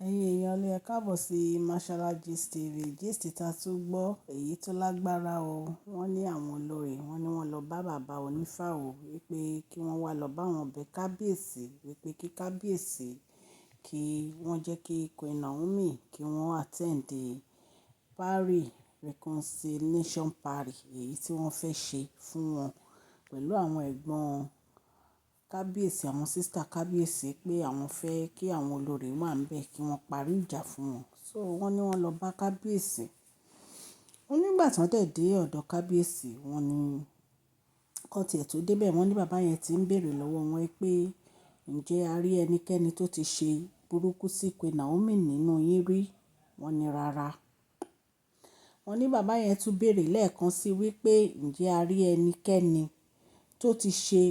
Ẹ̀yin èèyàn lé, ẹ káàbọ̀ sí Mashola Gist TV. Gist ta tún gbọ́ èyí tó lágbára o. Wọ́n ní àwọn olórí, wọ́n ní wọ́n lọ bá bàbá onífá o wípé kí wọ́n wá lọ bá wọn bẹ kábíyèsí, wípé kí kábíyèsí kí wọ́n jẹ́ kí Queen Naomi kí wọ́n attend the party, reconciliation party èyí tí wọ́n fẹ́ ṣe fún wọn pẹ̀lú àwọn ẹ̀gbọ́n kábíyèsí, àwọn sister kábíyèsí, pé àwọn fẹ́ kí àwọn olórí wà níbẹ̀ kí wọ́n parí ìjà fún wọn. So wọ́n ní wọ́n lọ bá kábíyèsí. Wọ́n nígbà tí wọ́n dẹ̀ dé ọ̀dọ̀ kábíyèsí, wọ́n ní kọ́ tí ẹ̀ tó dé bẹ́ẹ̀, wọ́n ní bàbá yẹn tí ń bèèrè lọ́wọ́ wọn pé ǹjẹ́ a rí ẹnikẹ́ni tó ti ṣe burúkú sí Queen Naomi nínú yín rí? Wọ́n ní rárá. Wọ́n ní bàbá yẹn tún béèrè lẹ́ẹ̀kan sí wípé ǹjẹ́ a rí ẹnikẹ́ni tó ti ṣe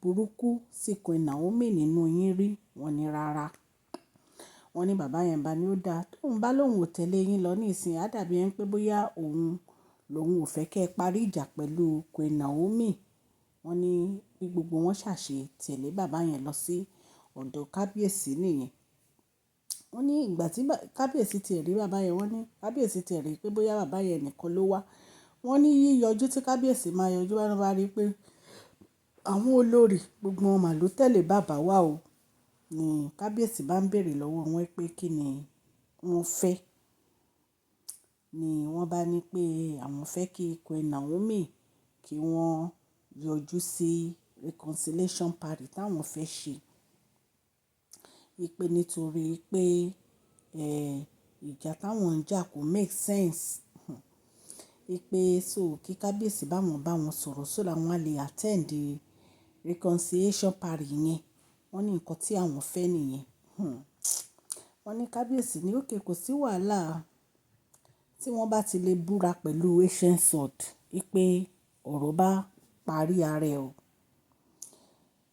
burúkú sí Queen Naomi nínú yín rí? Wọ́n ní rárá. Wọ́n ní bàbá yẹn bá ní ó dáa. Tóun bá lóhùn ò tẹ̀lé yín lọ ní ìsìn, á dàbí ẹni pé bóyá òun lòun ò fẹ́ kí ẹ parí ìjà pẹ̀lú Queen Naomi. Wọ́n ní bí gbogbo wọn ṣàṣe tẹ̀lé bàbá yẹn lọ sí ọ̀dọ̀ kábíyèsí nìyẹn. Wọ́n ní ìgbà tí kábíyèsí ti rí bàbá yẹn, wọ́n ní kábíyèsí ti rí pé bóyá bàbá yẹn nìkan ló wá. Wọ́n ní yíyọjú tí kábíyèsí máa yọjú, wọ́n bá rí pé àwọn olórí gbogbo wọn mà ló tẹ̀lé bàbá wá o. Ni kábíyèsí bá ń bèèrè lọ́wọ́ wọn pé kí ni wọ́n fẹ́. Ni wọ́n bá ní pé àwọn fẹ́ kí Queen Naomi kí wọ́n yọjú sí reconciliation party táwọn fẹ́ ṣe. Wípé nítorí pé, ìjà táwọn ń jà kò make sense. Wípé so kí kábíyèsí bá wọn sọ̀rọ̀ so that wọ́n á lè attend the reconciliation party yẹn. Wọ́n ní nǹkan tí àwọn fẹ́ nìyẹn. Wọ́n ní kábíyèsí ní okay, kò sí wàhálà, tí wọ́n bá ti lè búra pẹ̀lú ancient sword wípé ọ̀rọ̀ bá parí ara ẹ o.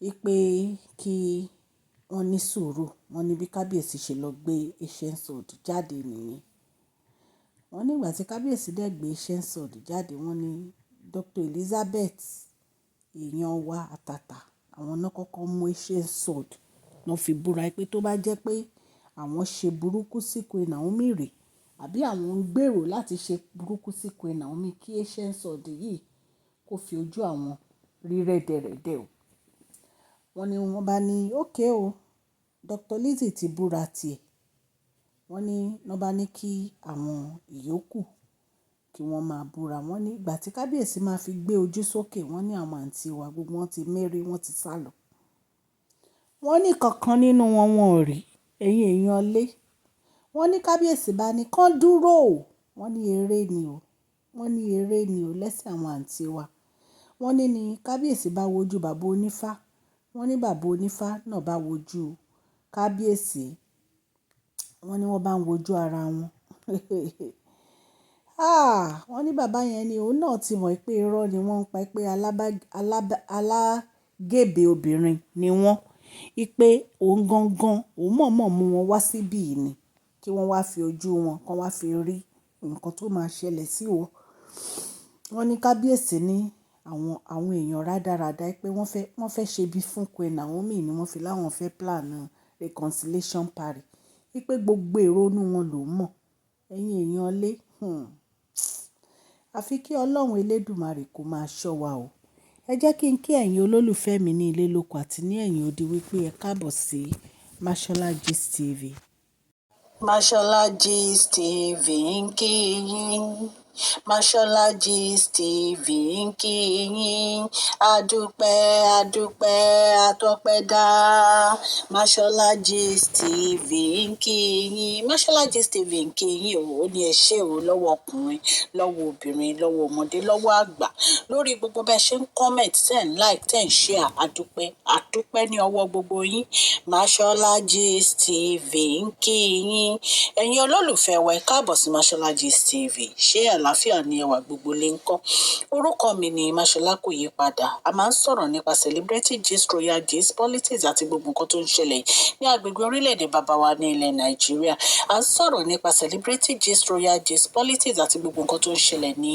Wípé kí wọ́n ní sùúrù. Wọ́n ní bí kábíyèsí ṣe lọ gbé ancient sword jáde nìyẹn. Wọ́n ní ìgbà tí kábíyèsí dẹ̀ gbé ancient sword jáde, wọ́n ní Dr. Elizabeth, èèyàn wa àtàtà, àwọn náà kọ́kọ́ mú ancient sword, wọ́n fi búra pé tó bá jẹ́ pé àwọn ṣe burúkú sí Queen Naomi rí àbí àwọn ń gbèrò láti ṣe burúkú sí Queen Naomi, kí ancient sword yìí kó fi ojú àwọn rí rẹ́dẹ̀rẹ́dẹ̀ o. Wọ́n ní wọ́n bá ní okay o, Dr. Lizzie ti búra tiẹ̀. Wọ́n ní wọ́n bá ní kí àwọn ìyókù kí wọ́n máa búra. Wọ́n ní ìgbà tí kábíyèsí máa fi gbé ojú sókè, wọ́n ní àwọn àǹtí wa gbogbo wọn ti mérí, wọ́n ti sálọ. Wọ́n ní kankan nínú wọn wọn ò rí. Ẹ̀yin èèyàn lé. Wọ́n ní kábíyèsí bá ní kán dúró o. Wọ́n ní eré ni o. Wọ́n ní eré ni o lẹ́sẹ̀ àwọn àǹtí wa. Wọ́n ní ní kábíyèsí bá wojú bàbá onífá. Wọ́n ní bàbá onífá náà bá wojú kábíyèsí. Wọ́n ní wọ́n bá ń wojú ara wọn. Ah! Wọ́n ní bàbá yẹn ni òun náà ti mọ̀ pé irọ́ ni wọ́n ń pa, pé alágẹ̀bẹ̀ obìnrin ni wọ́n. Wípé òun gangan, òun mọ̀ọ́mọ̀ mú wọn wá síbí ni kí wọ́n wá fi ojú wọn, kí wọ́n wá fi rí nǹkan tó máa ṣẹlẹ̀ sí wọn. Wọ́n ní kábíyèsí ní àwọn èèyàn rádaràda pé wọ́n fẹ́ ṣe bí fún Queen Naomi ni wọ́n fi láwọn fẹ́ plan reconciliation party. Wípé gbogbo èrò inú wọn ló mọ̀. Ẹ̀yin èèyàn lé. Àfi kí Ọlọ́run elédùmarè kó máa ṣọ́ wa o. Ẹ jẹ́ kí n kí ẹ̀yin olólùfẹ́ mi ní ilé lóko àti ní ẹ̀yìn odi wípé ẹ káàbọ̀ sí Mashola Gist TV. Mashola Gist TV ń kí yín. Mashola Gist TV ń kí yín. Adúpẹ́, adúpẹ́, àtọpẹ́ dá. Mashola Gist TV ń kí yín. Mashola Gist TV ń kí yín o. Ó ní ẹ ṣé o, lọ́wọ́ ọkùnrin, lọ́wọ́ obìnrin, lọ́wọ́ ọmọdé, lọ́wọ́ àgbà, lórí gbogbo bẹ́ẹ̀ ṣe ń comment, ten like, 10 share. Adúpẹ́, adúpẹ́ ní ọwọ́ gbogbo yín. Mashola Gist TV ń kí yín. Ẹ̀yin olólùfẹ́ wa, ẹ káàbọ̀ sí Mashola Gist TV. Ṣé. Àlàáfíà ni ẹwà gbogbo lè ń kọ́. Orúkọ mi ni Máṣọlá, kò yí padà. A máa ń sọ̀rọ̀ nípa celebrity gist, royal gist, politics àti gbogbo nǹkan tó ń ṣẹlẹ̀ ní agbègbè orílẹ̀-èdè bàbá wa ní ilẹ̀ Nàìjíríà. A ń sọ̀rọ̀ nípa celebrity gist, royal gist, politics àti gbogbo nǹkan tó ń ṣẹlẹ̀ ní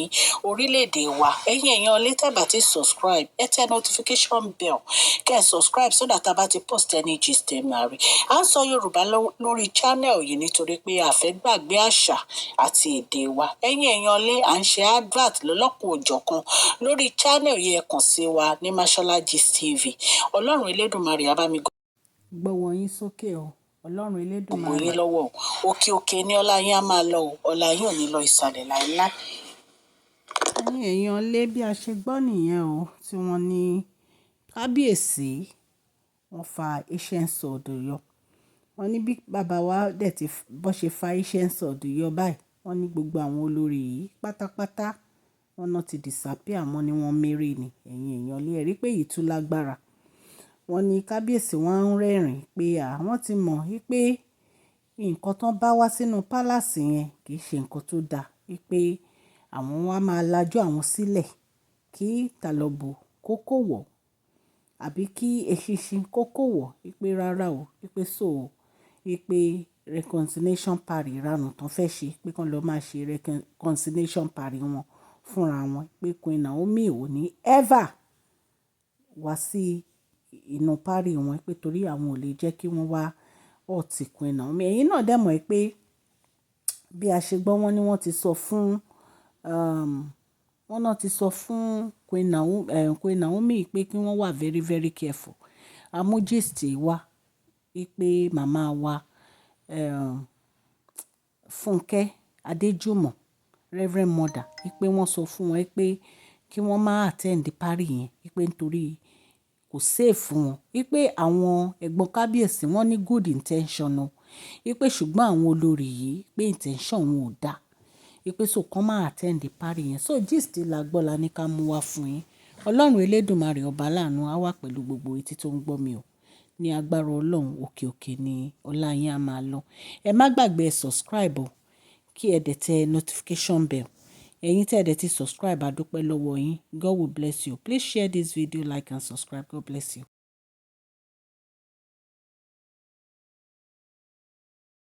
orílẹ̀-èdè wa. Ẹ̀yin èèyàn lè tẹ́ bá ti subscribe, ẹ tẹ notification bell, kẹ́ ẹ subscribe so that a bá ti post any gist, ẹ máa rí. À ń sọ Yorùbá lórí channel yìí nítorí pé a fẹ́ gbàgbé àṣà àti èdè wa. Ẹ̀yin èèyàn lé, à ń ṣe advert lọ́lọ́kan òjọ̀kan lórí channel yìí. Ẹ kàn sí wa ní Mashola Gist TV. Ọlọ́run Elédùmarè á bá mi gbọ́wọ́ yín sókè o. Ọlọ́run gbogbo Elédùmarè. yín lọ́wọ́ o. Òkè òkè ní ọlá yín á máa lọ o. Ọlá yín ò ní lọ ìsàlẹ̀ láéláé. Ẹ̀yin èèyàn lé, bí a ṣe gbọ́ nìyẹn o, tí wọ́n ní kábíyèsí wọ́n fa ancient sword yọ. Wọ́n ní bí bàbá wa dẹ̀ ti bọ́ ṣe fa ancient sword yọ báyìí, wọ́n ní gbogbo àwọn olórí yìí pátápátá, wọ́n náà ti disappear. Wọ́n ní wọ́n méré ni. Ẹ̀yin èèyàn lé, ẹ rí pé èyí tún lágbára. Wọ́n ní kábíyèsí wọ́n ń rẹ́rìn pé àwọn ti mọ̀ wípé nǹkan tó bá wá sínú palace yẹn kì í ṣe nǹkan tó da, wípé àwọn wá máa lajú àwọn sílẹ̀ kí tàlọ́bù kó kó wọ̀ àbí kí eṣinṣin kó kó wọ̀, wípé rárá o, wípé so wípé reconciliation party ìranù tán fẹ́ ṣe, pé kí wọ́n lọ máa ṣe reconciliation party wọn fúnra wọn, pé Queen Naomi ò ní ever wá sí inú party wọn, pé torí àwọn ò lè jẹ́ kí wọ́n wá hurt Queen Naomi. Ẹ̀yin náà dẹ̀ mọ̀ pé bí a ṣe gbọ́, wọ́n ní wọ́n ti sọ fún, wọ́n náà ti sọ fún Queen Naomi pé kí wọ́n wà very very careful. A mú gist wá wípé màmá wa, Fúnkẹ́ Adéjùmọ̀, Reverend Mother, wípé wọ́n sọ fún wọn pé kí wọ́n má attend party yẹn, wípé nítorí kò safe fún wọn. Wípé àwọn ẹ̀gbọ́n kábíyèsí wọ́n ní good intention o. Wípé ṣùgbọ́n àwọn olórí yìí, pé intention wọn ò dá. Wípé so kàn má attend party yẹn. So gist la gbọ́ la ní ká mú wá fún yín. Ọlọ́run Elédùmarè ọba aláàánú á wà pẹ̀lú gbogbo etí tó ń gbọ́ mi o. Ní agbára Ọlọ́run, òkè òkè ni ọlá yín á máa lọ. Ẹ má gbàgbé ẹ subscribe o, kí ẹ dẹ̀ tẹ notification bell. Ẹ̀yin tí ẹ dẹ̀ ti subscribe, a dúpẹ́ lọ́wọ́ yín. God will bless you. Please share this video, like and subscribe. God bless you.